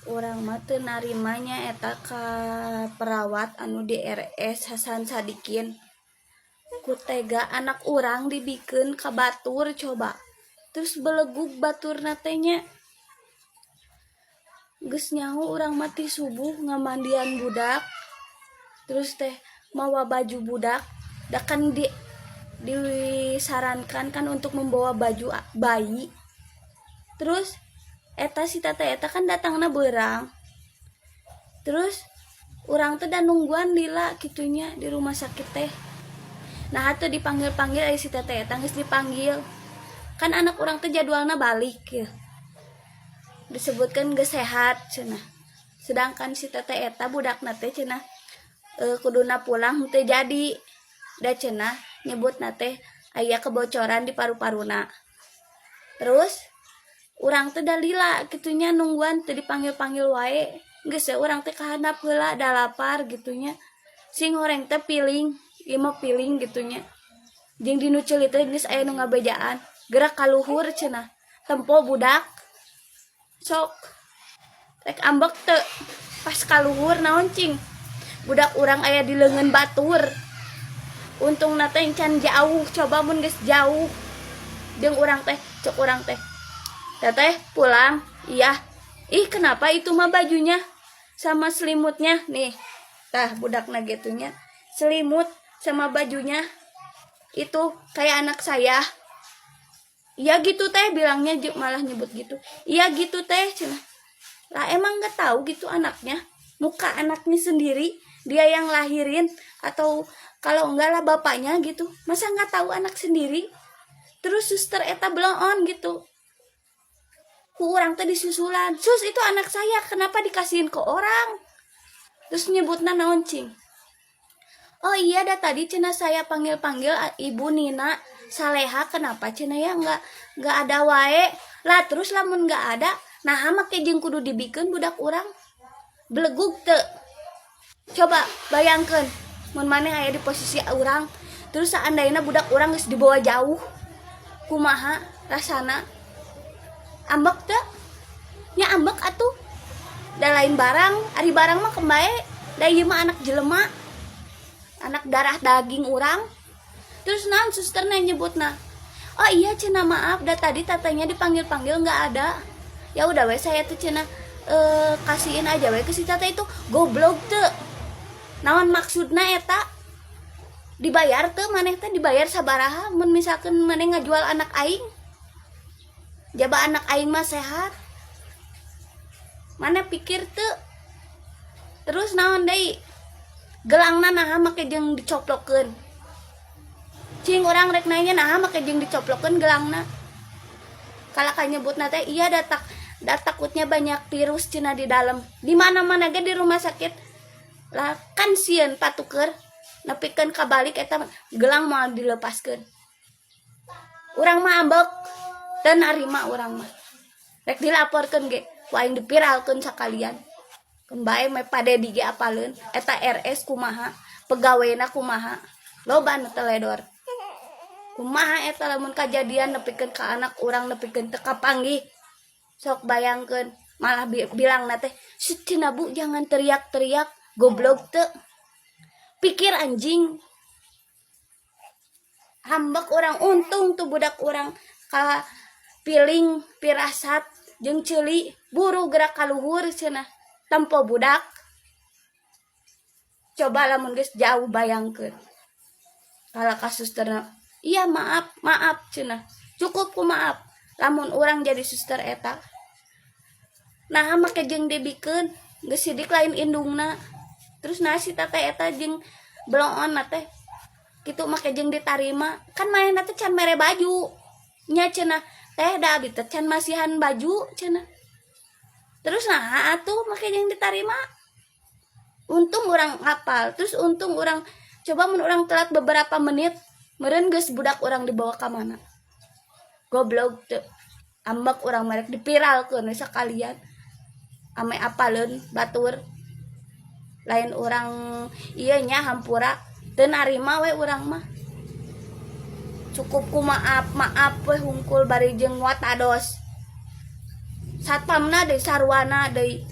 Urang mah teu narima nya eta ka perawat anu di RS Hasan Sadikin. Ku tega anak urang dibikeun ka batur, coba. Terus belegug baturna teh nya. Geus nyaho urang mah ti subuh ngamandian budak. Terus teh mawa baju budak, da kan disarankan kan untuk membawa baju bayi. Terus eta si teteh eta kan datangna beurang. Terus urang teh da nungguan lila kitu nya di rumah sakit teh. Nah, atuh dipanggil-panggil, ai si teteh eta geus dipanggil. Kan anak urang teh jadwalna balik ya. Disebutkan geus sehat cenah. Sedangkan si teteh eta budakna teh cenah kuduna pulang teu jadi. Da cenah nyebutna teh aya kebocoran di paru-paruna. Terus urang teh da lila kitu nya nungguan, teu dipanggil-panggil wae. Geus we urang teh kahandap heula, da lapar gitu nya. Sing horeng teh piling, ieu mah piling gitu nya. Jeung dinu ceuli teh geus aya nu ngabejaan. "Gerak ka luhur," cenah. "Tempo budak." Sok rek ambek teu? Pas ka luhur naon cing? Budak urang aya di leungeun batur. Untungna teh can jauh, coba mun geus jauh. Jeung urang teh, cek urang teh, "Teteh pulang?" "Iya." "Ih, kenapa itu mah bajunya sama selimutnya nih?" Tah, budakna gitu nya. "Selimut sama bajunya itu kayak anak saya." "Iya gitu, Teh," bilangnya, malah nyebut gitu. "Iya gitu, Teh," cenah. Lah, emang nggak tahu gitu anaknya, muka anaknya sendiri, dia yang lahirin atau kalau enggak lah bapaknya gitu. Masa nggak tahu anak sendiri? Terus suster eta bloon gitu. Ku urang teh disusulan, "Sus, itu anak saya, kenapa dikasihin ke orang?" Terus nyebutna naon cing? "Oh iya, dah tadi," cenah, "saya panggil-panggil Ibu Nina Saleha, kenapa," cenah, "ya nggak ada wae." Lah, terus lamun nggak ada, nah, make jeung kudu dibikeun budak urang? Belegug teu? Coba bayangkan mun maneh aya di posisi urang, terus seandainya budak urang geus dibawa jauh, kumaha rasana? Ambek teu nya? Ambek atuh, da lain barang. Ari barang mah kembae, da ieu mah anak jelema, anak darah daging urang. Terus naon susterna nyebutna? "Oh iya," cenah, "maaf, dah tadi tatanya dipanggil-panggil nggak ada. Ya udah we, saya tuh," cenah, "kasihin aja we ke si tata itu." Goblok teu? Naon maksudna eta? Dibayar teu maneh teh? Dibayar sabaraha mun misalkan maneh ngajual anak aing? Jaba anak aing mah sehat. Maneh pikir teu? Terus naon deui? Gelangna naha make jeung dicoplokeun? Cing, urang rek nanya, naha make jeung dicoplokeun gelangna? Kalau kayak nyebutna teh, "Iya, da takutnya banyak virus," cenah, "di dalam." Di mana-mana ge di rumah sakit lah kan sieun patuker nepikeun kabalik eta gelang moal dilepaskeun. Urang mah ambek dan narima urang mah. Rek dilaporkeun ge ku aing, dipiralkeun sakalian. Kembae me pade di ge apaleun eta RS kumaha, pegawena kumaha, loba nu teledor. Kumaha eta lamun kajadian nepikeun ka anak urang, nepikeun teu kapanggih? Sok bayangkeun. Malah bilang teh, "Cenah, Bu, jangan teriak-teriak." Goblok teu? Pikir, anjing. Ambek urang. Untung tuh budak urang ka piling pirasat jeung ceuli, "Buru gerak ka luhur," cenah, "tempo budak." Coba lamun geus jauh, bayangkeun. Kalau kasus susterna, "Iya, maaf, maaf," cenah, "cukup ku maaf." Lamun urang jadi suster eta, nah, make jeung dibikeun? Geus sidik lain indungna. Terus nah, si teteh eta jeung bloon teh kitu make jeung ditarima? Kan manehna teh can mere baju nya. Cenah teh, "Da abi teh can masihan baju," cenah. Terus nah atuh make jeung ditarima? Untung urang hafal. Terus untung urang, coba mun urang telat beberapa menit, meren geus budak urang dibawa ka mana? Goblok teu? Ambek urang, merek dipiralkeun we sakalian ame apaleun batur. Lain urang iya nya, hampura, teu narima we urang mah. Cukup ku maaf maaf we hungkul, bari jeung watados. Satpamna deui, sarwana deui.